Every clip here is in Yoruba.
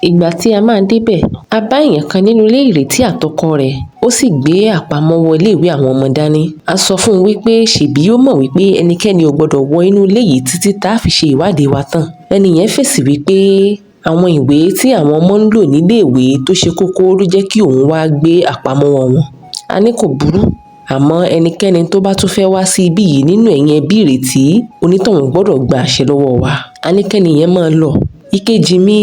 Ìgbà tí a máa débẹ̀, a bá èèyàn kan nínú ilé Ìrètí àtọkọ rẹ̀, ó sì gbé àpamọ́wọ́ iléèwé àwọn ọmọ dání. A sọ fún un wípé ṣebí ó mọ̀ wípé ẹnikẹ́ni ò gbọ́dọ̀ wọ inú ilé yìí títí tá a fi ṣe ìwádìí wa tán. Ẹni yẹn fèsì wípé àwọn ìwé tí àwọn ọmọ ń lò níléèwé tó ṣe kókó ló jẹ́ kí òun wáá gbé àpamọ́wọ́ wọn. A ní kò burú, àmọ́ ẹnikẹ́ni tó bá tún fẹ́ẹ́ wá sí ibí yìí nínú ẹ̀yin ẹbí Ìrètí, onítọ̀hún gbọ́dọ̀ gba àṣẹ lọ́wọ́ wa. A ní kẹ́ni yẹn máa lọ. Ìkejì mi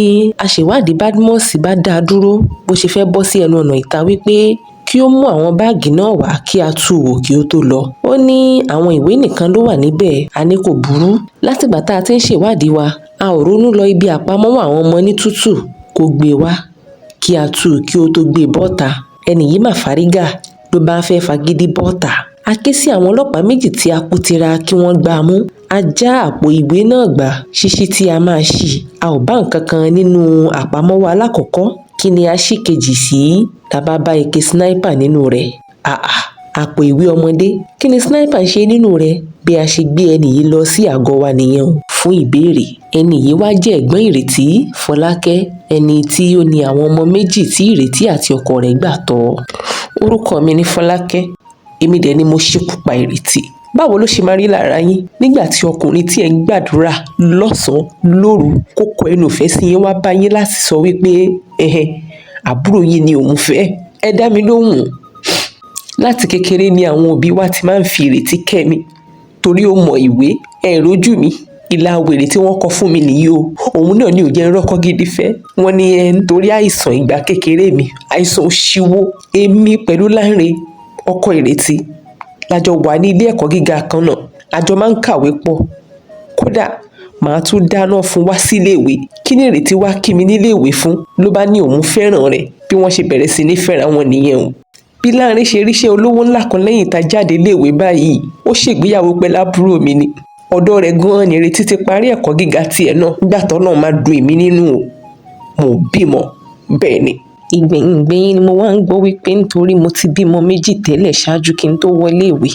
àṣèwádìí Badmus bá dá a dúró bó ṣe fẹ́ẹ́ bọ́ sí ẹnu ọ̀nà ìta wípé kí ó mú àwọn báàgì náà wá kí a tú u wò kí ó tó lọ. Ó ní àwọn ìwé nìkan ló wà níbẹ̀. A ní kò burú. Látìgbà tá a ti ń ṣèwádìí wa, a ò ronú lọ ibi àpamọ́wọ́ àwọn ọmọ ní tútù kó gbé e wá kí a tú u kí ó tó gbé e bọ́ta. Ẹni yìí mà fárígá ló bá fẹ́ẹ́ fagídí bọ́ta. A ké sí àwọn ọlọ́pàá méjì tí a kú tira kí wọ́n gbá a mú. A já àpò ìwé náà gbà, ṣíṣí tí a máa ṣí, a ò bá nǹkan kan nínú àpamọ́wọ́ alákọ̀ọ́kọ́. Kí ni a ṣí kejì sí la bá bá ike sniper nínú rẹ̀? Àà, àpò ìwé ọmọdé, kí ni sniper ń ṣe nínú rẹ̀? Bí a ṣe gbé ẹni yìí lọ sí àgọ́ wa nìyẹn o fún ìbéèrè. Ẹni yìí wá jẹ́ ẹ̀gbọ́n Ìrètí, Fọlákẹ́, ẹni tí ó ní àwọn ọmọ méjì tí Ìrètí àti ọkọ rẹ̀ gbà tọ́. Orúkọ mi ní Fọlákẹ́, èmi dẹ̀ ni mo ṣekú pa Ìrètí. Báwo ló ṣe máa rí lára yín nígbà tí ọkùnrin tí ẹ̀ ń gbàdúrà lọ́sàn-án lóru kó kọ ẹnu ìfẹ́ sí yín wá bá yín láti sọ wípé ẹ̀hẹn àbúrò yín ni òun fẹ́? Ẹ dá mi lóhùn. Láti kékeré ni àwọn òbí wa ti máa ń fi Ìrètí kẹ́ mi torí ó mọ ìwé. Ẹ rójú mi, ìlà wèrè tí wọ́n kọ fún mi nìyí o. Òun náà ni ò jẹ́ ń rọ́kọ gidi fẹ́. Wọ́n ní ẹ nítorí àìsàn ìgbà kékeré mi, àìsàn òṣìwò. Èmi pẹ̀lú Lánre, ọkọ Ìrètí, la jọ wà ní ilé ẹ̀kọ́ gíga kan náà. A jọ máa ń kàwé pọ̀. Kódà màá tún dáná fún wá síléèwé. Kí ni Ìrètí wá kí mi níléèwé fún? Ló bá ní òun fẹ́ràn rẹ̀. Bí wọ́n ṣe bẹ̀rẹ̀ sí ní fẹ́ra wọn nìyẹn o. Bí Lánre ṣe ríṣẹ́ olówó ńlá kan lẹ́yìn tá a jáde iléèwé báyìí, ó ṣègbéyàwó pẹ̀lú àbúrò mi ni. Ọ̀dọ̀ rẹ̀ gan-an ni Ìrètí ti parí ẹ̀kọ́ gíga tiẹ̀ náà. Nígbà tọ́lọ́run máa dùn èmi nínú o, mo bímọ. Bẹ́ẹ̀ ni. Ìgbẹ̀yìn gbẹ́yín ni mo wá ń gbọ́ wípé nítorí mo ti bímọ méjì tẹ́lẹ̀ ṣáájú kí n tó wọlé ìwé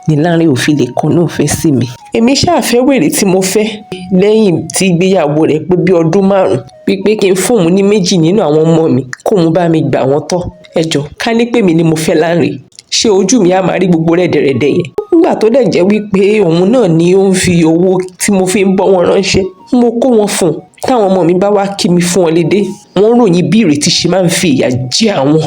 ni Lánre ò fi lè kọnú ìfẹ́ sí mi. Èmi ṣáà fẹ́ wèrè tí mo fẹ́ lẹ́yìn tí ìgbéyàwó rẹ̀ pé bí ọdún 5 wípé kí n fóun ní méjì nínú àwọn ọmọ mi kóun bá mi gbà wọ́n tọ́. Ẹ jọ̀ọ́, ká ní pèmí ni mo fẹ́ Lánre, ṣé ojú mi á máa rí gbogbo rẹ̀dẹ̀rẹ̀dẹ̀ yẹn? Nígbà tó dẹ̀ jẹ́ wípé òun náà ni ó ń fi owó tí mo fi ń bọ́ wọn ránṣẹ́, mo kó wọn fún un. Táwọn ọmọ mi bá wá kí mi fún ọlidé, wọ́n ròyìn bí Ìrètí ṣe máa ń fi ìyà jẹ àwọn.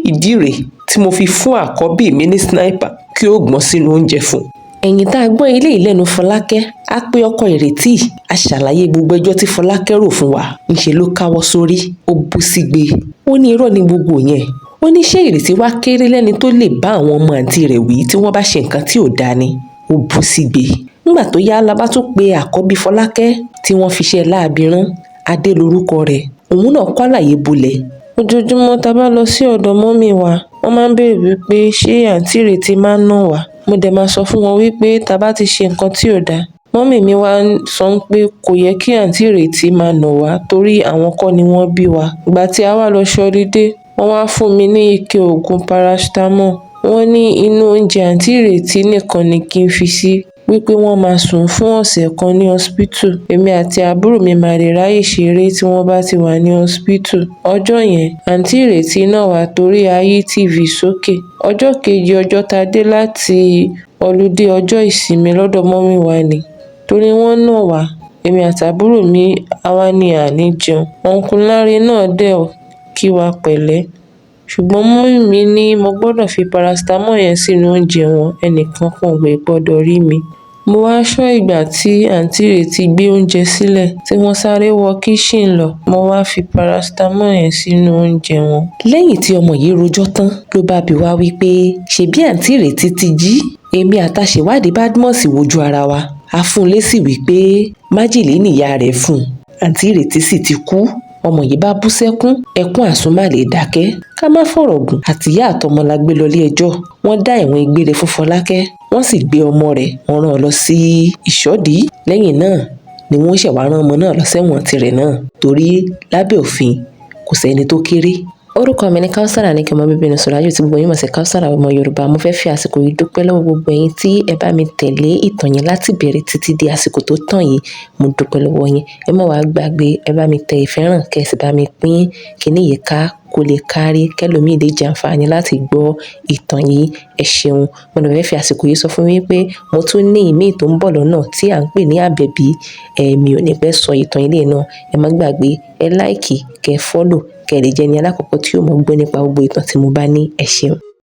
Ìdí rèé tí mo fi fún àkọ́bí mi ní sniper kí ó gbọ́n sínú oúnjẹ fún un. Ẹ̀yìn tá a gbọ́ eléyìí lẹ́nu Fọlákẹ́, a pé ọkọ Ìrètí, a ṣàlàyé gbogbo ẹjọ́ tí Fọlákẹ́ rò fún wa. Ńṣe ló káwọ́ sórí, ó bú sígbe. Ó ní irọ́ ni gbogbo yẹn. Ó ní ṣé Ìrètí wá kéré lẹ́ni tó lè bá àwọn ọmọ àǹtí rẹ̀ wí tí wọ́n bá ṣe nǹkan tí ò dáa ni? Ó bú sígbe. Nígbà tó yá la bá tún pe àkọ́bí Fọlákẹ́ tí wọ́n fiṣẹ́ láabi rán. Adé lorúkọ rẹ̀. Òun náà kó àlàyé bolẹ̀. Ojoojúmọ́ tá a bá lọ sí ọ̀dọ̀ mummy wa, wọ́n máa ń béèrè wípé ṣé àǹtí Ìrètí máa ń nà wá. Mo dẹ̀ máa sọ fún wọn wípé tá a bá ti ṣe nǹkan tí ò dáa. Mummy mi wá sọ pé kò yẹ kí àǹtí Ìrètí máa nà wá torí àwọn kọ́ ni wọ́n bí wa. Ìgbà tí a wá lọ ṣọlidé, wọ́n wá fún mi ní ike oògùn paracetamol. Wọ́n ní inú oúnjẹ àǹtí Ìrètí nìkan ni kí n fi sí, wípé wọ́n máa sùn fún ọ̀sẹ̀ kan ní hospital. Èmi àti àbúrò mi máa lè ráyè ṣeré tí wọ́n bá ti wà ní hospital. Ọjọ́ yẹn, àǹtí Ìrètí nà wá torí a yí TV sókè. Ọjọ́ kejì ọjọ́ tá a dé láti ọludé ọjọ́ ìsinmi lọ́dọ̀ mummy wa ni. Torí wọ́n nà wá, èmi àti àbúrò mi a wá ní àní jẹun. Uncle Lánre náà dẹ̀ kí wa pẹ̀lẹ́. Ṣùgbọ́n mummy mi ní mo gbọ́dọ̀ fi paracetamol yẹn sínú oúnjẹ wọn, ẹnìkan kan ò gbọ́dọ̀ rí mi. Mo wá ṣọ́ ìgbà tí àǹtí Ìrètí gbé oúnjẹ sílẹ̀ tí wọ́n sáré wọ kíṣìn lọ, mo wá fi paracetamol yẹn sínú oúnjẹ wọn. Lẹ́yìn tí ọmọ yìí rojọ́ tán ló bá bi wá wípé ṣebí àǹtí Ìrètí ti jí. Èmi àtàṣèwádìí Badmus wojú ara wa. A fún un lésì wípé májèlé nìyá rẹ̀ fún un. Àǹtí Ìrètí sì ti kú. Ọmọ yìí bá bú sẹ́kún, ẹkún àsùnmáàlè dákẹ́. Ká má fọ̀rọ̀ gùn, àtìyá àtọmọ la gbé lọ ilé ẹjọ́. Wọ́n dá ẹ̀wọ̀n gbére fún Fọlákẹ́, wọ́n sì gbé ọmọ rẹ̀, wọ́n rán an lọ sí ìṣọ́dì. Lẹ́yìn náà ni wọ́n ṣẹ̀ wá rán ọmọ náà lọ sẹ́wọ̀n tirẹ̀ náà torí lábẹ́ òfin kò sẹ́ni tó kéré. Orúkọ mi ni Kausara Àníkẹ́, ọmọ bíbí inú Sọ̀lájú tí gbogbo yín mọ̀ sí Kausara ọmọ Yorùbá. Mo fẹ́ fi àsìkò yìí dúpẹ́ lọ́wọ́ gbogbo ẹ̀yin tí ẹ bá mi tẹ̀lé ìtàn yẹn láti bẹ̀rẹ̀ títí di àsìkò tó tàn yìí. Mo dúpẹ́ lọ́wọ́ yín. Ẹ má wàá gbàgbé, ẹ bá mi tẹ ìfẹ́ràn, kẹ́ ẹ sì bá mi pín kíní yìí ká kó lè kárí kẹ́lòmíì lè jàǹfààní láti gbọ́ ìtàn yìí. Ẹ ṣeun. Mo dẹ̀ fẹ́ fi àsìkò yìí sọ fún yín pé mo tún ní ìmíì tó ń bọ̀ lọ́nà tí à ń pè ní Àbẹ̀bí. Èmi ò ní pẹ́ sọ ìtàn ilé náà. Ẹ má gbàgbé, ẹ like, kẹ́ ẹ follow, kẹ́ ẹ lè jẹ́ ẹni alákọ̀ọ́kọ́ tí yóò mọ̀ gbọ́ nípa gbogbo ìtàn tí mo bá ní. Ẹ ṣeun.